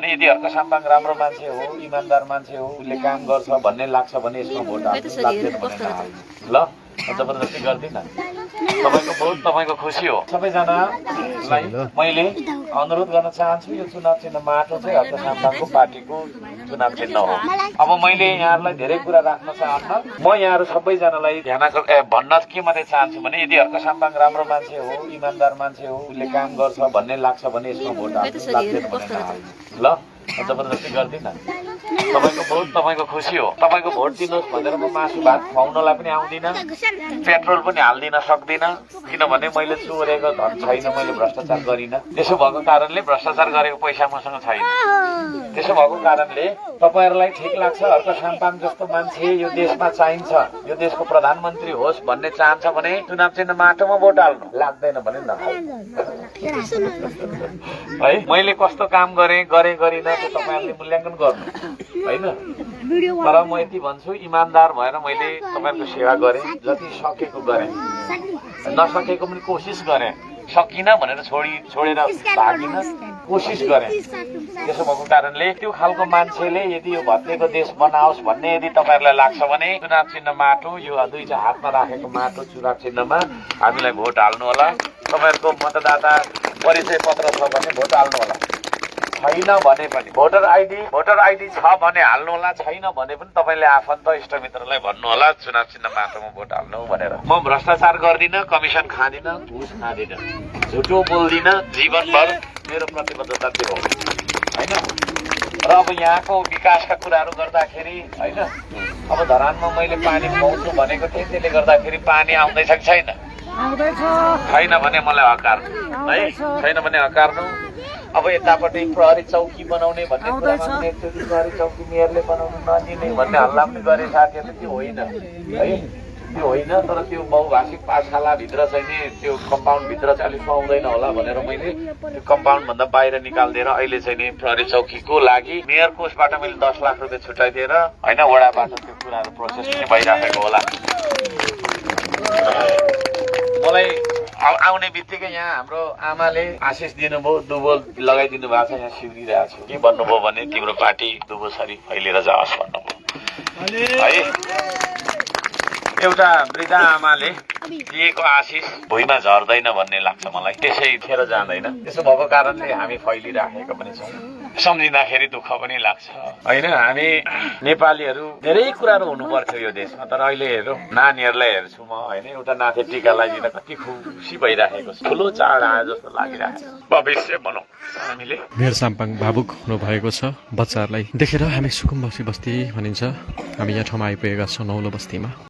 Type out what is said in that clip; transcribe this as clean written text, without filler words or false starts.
यदि हर्क साम्पाङ राम्रो मान्छे हो, इमानदार मान्छे हो, उसले काम गर्छ भन्ने लाग्छ भने यसमा भोट हाल्नु ल। जबरजस्ती गर्दिन। तपाईको भोट तपाईको खुसी हो। सबैजनालाई मैले अनुरोध गर्न चाहन्छु, यो चुनाव चिन्ह माटो चाहिँ हर्क साम्पाङको पार्टीको चुनाव चिन्ह हो। अब मैले यहाँहरूलाई धेरै कुरा राख्न चाहन्न। म यहाँहरू सबैजनालाई भन्न के मात्रै चाहन्छु भने यदि हर्क साम्पाङ राम्रो मान्छे हो, इमानदार मान्छे हो, उसले काम गर्छ भन्ने लाग्छ भने यसमा भोट हाल्नु ल। जबरजस्ती गर्दिन। तपाईको भोट तपाईको खुसी हो। तपाईको भोट दिनुहोस् भनेर म मासु भात खुवाउनलाई पनि आउँदिन, पेट्रोल पनि हाल्दिन सक्दिन, किनभने मैले चोरेको धन छैन, मैले भ्रष्टाचार गरिन। त्यसो भएको कारणले भ्रष्टाचार गरेको पैसा मसँग छैन। त्यसो भएको कारणले तपाईहरुलाई ठिक लाग्छ हर्क साम्पाङ जस्तो मान्छे यो देशमा चाहिन्छ, यो देशको प्रधानमन्त्री होस् भन्ने चाहन्छ भने चुनाव चिन्ह माटोमा भोट हाल्नु, लाग्दैन भने नहाल्नु है। मैले कस्तो काम गरेँ गरिन त्यो तपाईहरुले मूल्याङ्कन गर्नु हैन। तर म यति भन्छु, इमानदार भएर मैले तपाईहरुको सेवा गरेँ, जति सकेको गरेँ, नसकेको पनि कोसिस गरेँ, सकिन भनेर छोडेर भागिन, कोसिस गरेँ। त्यसो भएको कारणले त्यो खालको मान्छेले यदि यो भत्केको देश बनाओस् भन्ने यदि तपाईहरुलाई लाग्छ भने चुनाव चिन्ह माटो, यो दुईटा हातमा राखेको माटो चुनाव चिन्हमा हामीलाई भोट हाल्नु होला। तपाईहरुको मतदाता परिचय पत्र छ भने भोट हाल्नु होला, छैन भने पनि भोटर आइडी छ भने हाल्नु होला, छैन भने पनि तपाईले आफन्त इष्टमित्रलाई भन्नु होला चुनाव चिन्ह माटोमा भोट हाल्नु भनेर। म भ्रष्टाचार गर्दिन, कमिसन खादिन, घुस खादिन, झुटो बोल्दिन, जीवनभर मेरो प्रतिबद्धता त्यो हो हैन। र अब यहाँको विकासका कुराहरू गर्दाखेरि हैन, अब धरानमा मैले पानी खुवाउँछु भनेको थिएँ, त्यसले गर्दाखेरि पानी आउँदैछ कि छैन? छैन भने मलाई हकार्नु है, छैन भने हकार्नु। अब यतापट्टि प्रहरी चौकी बनाउने भन्ने कुरामा प्रहरी चौकी मेयरले बनाउनु नदिने भन्ने हल्ला पनि गरे साथीहरूले, त्यो होइन है, त्यो होइन। तर त्यो बहुभाषिक पाठशालाभित्र चाहिँ नि त्यो कम्पाउन्डभित्र चाहिँ अलिक पाउँदैन होला भनेर मैले त्यो कम्पाउन्डभन्दा बाहिर निकालिदिएर अहिले चाहिँ नि प्रहरी चौकीको लागि मेयर कोषबाट मैले 10 लाख रुपियाँ छुट्याइदिएर होइन, वडाबाट त्यो कुराहरू प्रोसेस पनि भइराखेको होला। मलाई आउने बित्तिकै यहाँ हाम्रो आमाले आशिष दिनुभयो, दुबो लगाइदिनु भएको छ, यहाँ सिउरिरहेको छु। के भन्नुभयो भने तिम्रो पार्टी दुबोसरी फैलिएर जाओस् भन्नुभयो है। एउटा वृद्ध आमाले दिएको आशिष भुइँमा झर्दैन भन्ने लाग्छ मलाई, त्यसै खेर जाँदैन। त्यसो भएको कारणले हामी फैलिराखेका पनि छौँ। सम्झिँदाखेरि दुःख पनि लाग्छ होइन। हामी नेपालीहरू धेरै कुराहरू हुनु पर्थ्यो यो देशमा, तर अहिले हेरौँ नानीहरूलाई हेर्छु म होइन, एउटा नाथे टिका लगाइदिँदा कति खुसी भइराखेको छ, ठुलो चाड आयो जस्तो लागिरहेको छ। भविष्य भनौँ हामीले। मेयर साम्पाङ भावुक हुनुभएको छ, बच्चाहरूलाई देखेर हामी सुकुम्बसी बस्ती भनिन्छ। हामी यहाँ ठाउँमा आइपुगेका छौँ नौलो बस्तीमा।